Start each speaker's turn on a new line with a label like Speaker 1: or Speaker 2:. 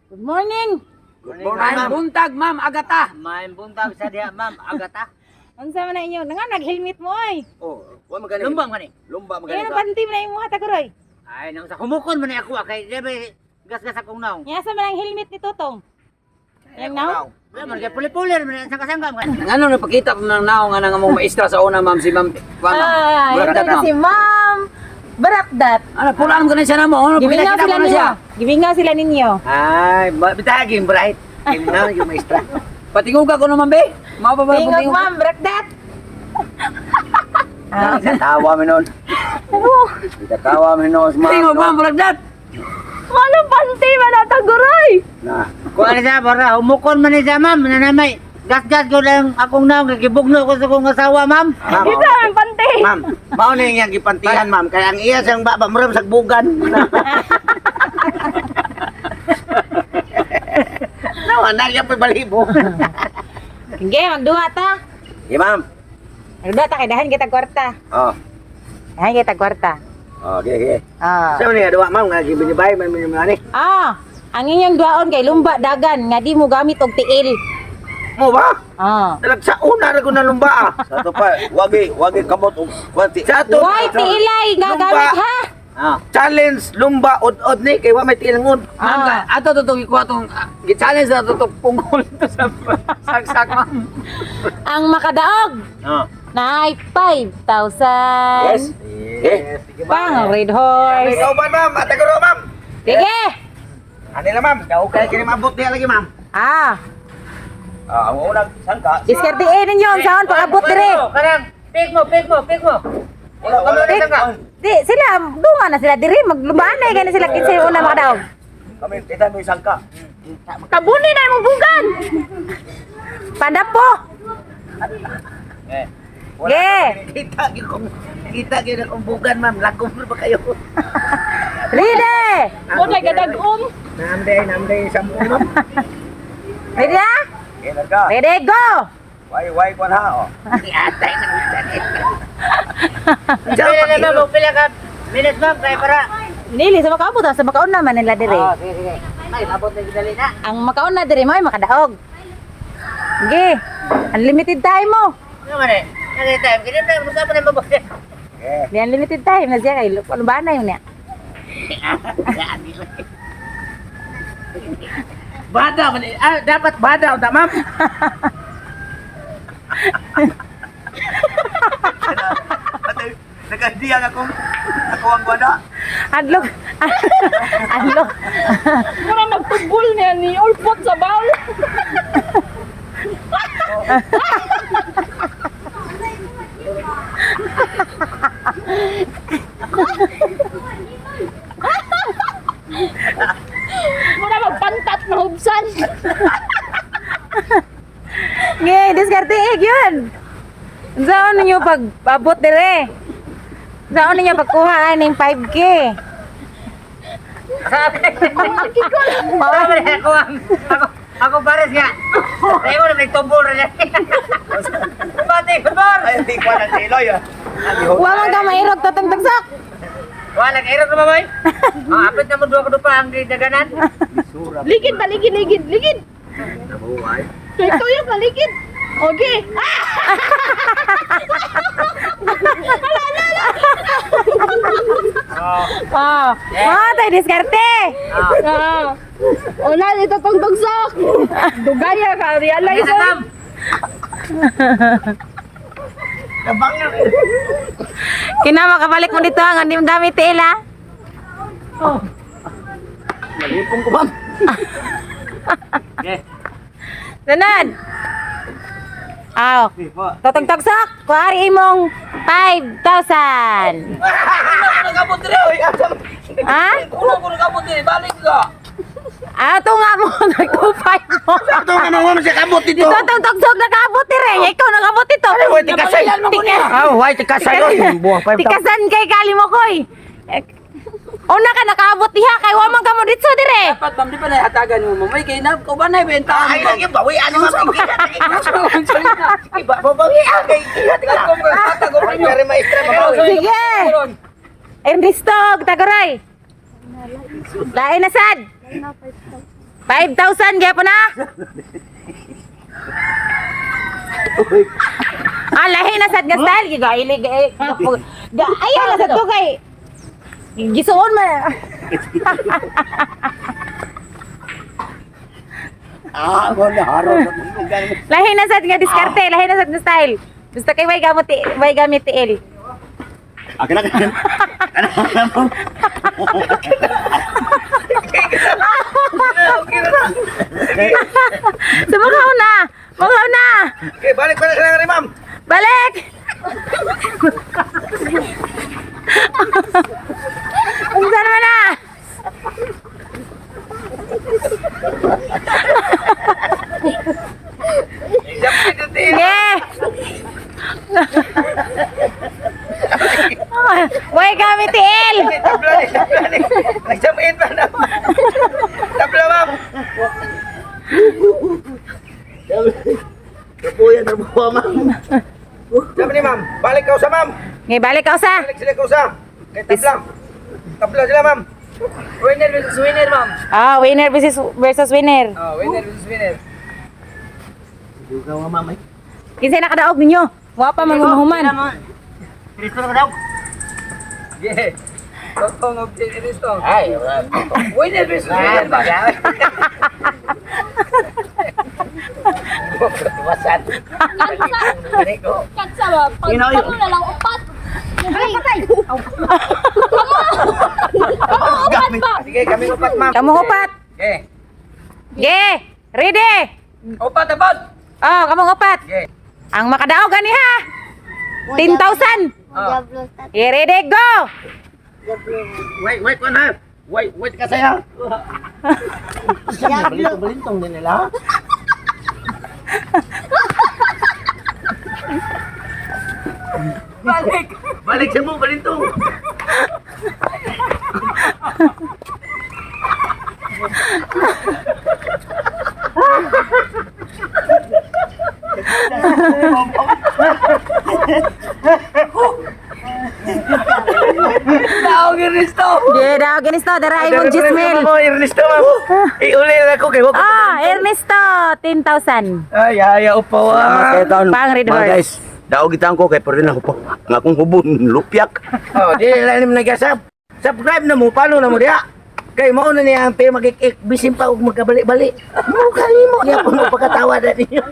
Speaker 1: Good morning.
Speaker 2: Good morning, ma'am. Buntag, ma'am, Agata.
Speaker 3: May buntag sa diha, ma'am, Agata.
Speaker 1: Unsa man na inyo? Nga nag-helmet mo oy.
Speaker 2: Oh, wa man gani.
Speaker 3: Lumba man ni.
Speaker 2: Lumba man
Speaker 1: Kaya
Speaker 2: gani.
Speaker 1: nang panty man na imo ha, Taguroy.
Speaker 3: Ay, nang sa humukon man ni ako ah, kay di ba gasgas akong naong.
Speaker 1: Nya sa man ang helmet ni Tutong. Yang naong?
Speaker 3: Wala man kay puli-puli man ang sangka-sangka man.
Speaker 2: Ngano napakita pa man naong nga nang among maestra sa una, ma'am, si ma'am. Ma'am,
Speaker 1: Ah, ito
Speaker 2: Burakdat,
Speaker 1: na
Speaker 2: ma'am.
Speaker 1: si Ma'am Barakdat.
Speaker 2: Ano, pula naman gani siya na mo. Ano,
Speaker 1: Gimingaw
Speaker 2: pakita
Speaker 1: sila
Speaker 2: ko na siya.
Speaker 1: ninyo. Gimingaw sila ninyo.
Speaker 3: Ay, bitagin bright. Kay mo yung maestra.
Speaker 2: Patinguga ko naman, be. Mao pa ba
Speaker 1: Tingog
Speaker 2: patinguga?
Speaker 1: Ma'am Barakdat. Ah.
Speaker 3: Tawa mi noon. Tawa mi noon, ma'am.
Speaker 2: Tingog, ma'am, Burakdat.
Speaker 4: Walang panty man na Taguroy.
Speaker 3: Na. Kuan siya para humukon man ni siya, ma'am, nanamay. Gasgas ko lang akong naong kay gibugno ko sa akong asawa, ma'am.
Speaker 4: Kita ang panty.
Speaker 5: Ma'am, mao na yung gipantihan, ma'am. Kaya ang iya siyang baba, murag sagbugan. Nawa, nagya pa balibo.
Speaker 1: Sige, magduha ta.
Speaker 5: Yeah, ma'am.
Speaker 1: Magduha ta kay dahan kita kwarta.
Speaker 5: Oh,
Speaker 1: Dahan kita kwarta.
Speaker 5: oh, okay, okay.
Speaker 1: Ah.
Speaker 5: Sa man duwa, ma'am, nga gibinibay man man ani.
Speaker 1: Ah, ang inyong duaon kay lumba dagan nga di mo gamit og tiil.
Speaker 5: Mo ba?
Speaker 1: Ah.
Speaker 5: Talag sa una ra ko na lumba. Ah.
Speaker 6: Sa ato pa, wagi, wagi kamot og kwanti.
Speaker 5: Sa ato.
Speaker 1: Why tiilay nga
Speaker 5: Lumba.
Speaker 1: gamit ha?
Speaker 3: Ah.
Speaker 5: Challenge lumba od-od ni kay wa may tiil ngod.
Speaker 2: Ma'am,
Speaker 1: Ah.
Speaker 2: ato to to ikuha tong gi-challenge na to to punggol to sa saksak, ma'am.
Speaker 1: Ang makadaog
Speaker 5: Oh.
Speaker 1: na ay 5,000.
Speaker 5: Yes. Eh.
Speaker 1: Pang Red Horse.
Speaker 5: Ikaw ba, ma'am? Ataguro, ma'am.
Speaker 1: Sige.
Speaker 5: Ani na, ma'am. Daw kay kini maabot diha lagi, ma'am.
Speaker 1: Ah,
Speaker 6: Ah, ang unang sangka.
Speaker 1: diskartein ninyo ang sahon pag-abot dire.
Speaker 3: Karang, pick mo, pick mo, pick mo.
Speaker 6: Wala, wala.
Speaker 1: Di, di sila dunga na sila dire maglumbaan na gani sila kinsa yung una makadaog.
Speaker 6: Kami kita may sangka.
Speaker 4: Tabuni na imong bugan.
Speaker 1: Panda po.
Speaker 3: Eh.
Speaker 1: Ge.
Speaker 5: Kita gyud akong bugan, ma'am. Lagom ra ba kayo?
Speaker 1: Ready.
Speaker 4: Mo na gadagom.
Speaker 5: Namday, namday sampu, ma'am.
Speaker 1: Ready na?
Speaker 6: Okay, larga.
Speaker 1: Ready go.
Speaker 6: Why, why kwan ha? Oh.
Speaker 5: Atay na
Speaker 3: Pila na ma'am, pila ka minutes ma'am kay para.
Speaker 1: Nili sa makaabot ah, sa makauna man nila dire.
Speaker 3: Ah, sige, sige. Ay, abot na gidali na.
Speaker 1: Ang makauna dire mo ay makadaog. Ge. Unlimited time mo.
Speaker 3: Ano man eh? Nagay time, kini na mo sa pa na mabot.
Speaker 1: Di unlimited time na siya kay lumbaan na yun niya.
Speaker 5: Bada man eh. Ah, dapat bada unta, ma'am.
Speaker 6: Nagandiyang ako. Ako ang gwada.
Speaker 1: Adlok. Adlok.
Speaker 4: Mura magtubol niya ni ulpot sa bawl. Mura magpantat na hubsan.
Speaker 1: Nge, diskarte eh, yun. Saan ninyo pag abot dire? Saan ninyo pagkuha aning 5K?
Speaker 3: Sabi na ako ang ako ako pares nga. Ay mo na may tumbol ra niya. Bati, bar.
Speaker 6: Ay, hindi kwan ang tiloy ah.
Speaker 1: Wa man ka mairog tatang tagsak.
Speaker 3: Wala kay error na bay. Ang apit na mo duha ka dupa ang gidaganan.
Speaker 4: Ligid ba ligid ligid ligid. Tuyok na ligid. Okay.
Speaker 1: Oh, oh, tayo diskarte.
Speaker 4: Ah. Una dito tong tugsok. Dugaya ka realize.
Speaker 3: Ano ma'am?
Speaker 1: Kina makabalik mo dito ang andim gamit tiil ha.
Speaker 6: Malipong ko, ma'am.
Speaker 3: Okay.
Speaker 1: Sunod. Aw. Tatang tagsak. Kuhari imong 5,000.
Speaker 2: Nagabot dire, oy.
Speaker 1: Ha?
Speaker 2: Una ko nagabot dire, balik ka.
Speaker 1: Ah, ito nga mo, nag-2.5 mo.
Speaker 5: Ato nga naman siya kabot dito.
Speaker 1: Dito itong tugsog nakaabot dire. Ikaw nakaabot dito.
Speaker 5: Ay, way tikasay. Ah, way tikasay oy. Buwa pa.
Speaker 1: Tikasan kay kali mo koy. Eh, una ka nakaabot diha kay wa man ka mo ditso dire.
Speaker 2: Dapat ma'am, di pa na hatagan mo, ma'am. May kay na ko ba na benta.
Speaker 5: Ay, lagi bawian ni ma'am. Iba bawian kay iya tika. Ay, kare maestra mabawi.
Speaker 1: Sige. Ernesto, taguray. Lain na sad. 5,000 gyapon na. Ah, lahi na sad nga style giga ilig eh, ga ayaw na sad to kay gisuon man.
Speaker 5: Ah, wala haro.
Speaker 1: Lahi na sad nga diskarte, lahi na sad nga style. Basta kay way gamot way gamit tiil.
Speaker 5: Ah, kana kana. Kana.
Speaker 1: So makaw na. Makaw na.
Speaker 6: Okay, balik pa na sila nga ma'am.
Speaker 1: Balik. Unsa naman na? Sige. Way gamit tiil.
Speaker 6: Tabla ni, tabla ni. Nagsamin pa na. Tabla, ma'am.
Speaker 5: Kapuya na buwa, ma'am.
Speaker 6: Sabi ni ma'am, balik ka sa ma'am.
Speaker 1: Ngay balik ka usa.
Speaker 6: Balik sila ka sa. Kay tabla. Tabla sila, ma'am.
Speaker 2: Winner versus winner, ma'am.
Speaker 1: Ah, winner versus versus winner.
Speaker 2: Oh, winner versus winner.
Speaker 5: Dugaw, ma'am. Eh.
Speaker 1: Kinsay nakadaog ninyo? Wa pa man human.
Speaker 3: Kristo ka daw.
Speaker 2: Yeah. Totong of Ernesto.
Speaker 5: Ay, wala.
Speaker 2: Winner versus winner ba?
Speaker 5: Iwasan.
Speaker 4: Katsa ba? Pag kamo na lang upat. Ay, patay. Kamo. Kamo upat ba?
Speaker 6: Sige, kami upat, ma'am.
Speaker 1: Kamu upat.
Speaker 2: Okay.
Speaker 1: Ge, ready.
Speaker 2: Upat abad.
Speaker 1: Oh, kamu upat.
Speaker 2: Okay.
Speaker 1: Ang makadaog gani ha. 10,000.
Speaker 2: Oh.
Speaker 1: Ge, ready, go.
Speaker 5: Wait, wait ko na. Wait, wait ka saya. Balintong, balintong din nila.
Speaker 2: Balik.
Speaker 5: Balik sa mo, balintong.
Speaker 2: Taog Ernesto.
Speaker 1: Ge, daog Ernesto, dara imong Gismil.
Speaker 6: Mo, Ernesto, ma'am. Iuli na ako kay wag.
Speaker 1: Ah, Ernesto, 10,000.
Speaker 6: Ay, ay, upo.
Speaker 5: Salamat kayo taon.
Speaker 1: Pang Red
Speaker 5: Mga
Speaker 1: Horse.
Speaker 5: guys, daog gitan ko kay pero na ko po. Nga akong hubon, lupyak.
Speaker 6: Oh, di lang ni nagasap. Subscribe na mo, follow na mo diha. Kay mao na niya ang tema magikik bisin pa og magkabali-bali. Mo kalimo niya po mo pagkatawa na ninyo.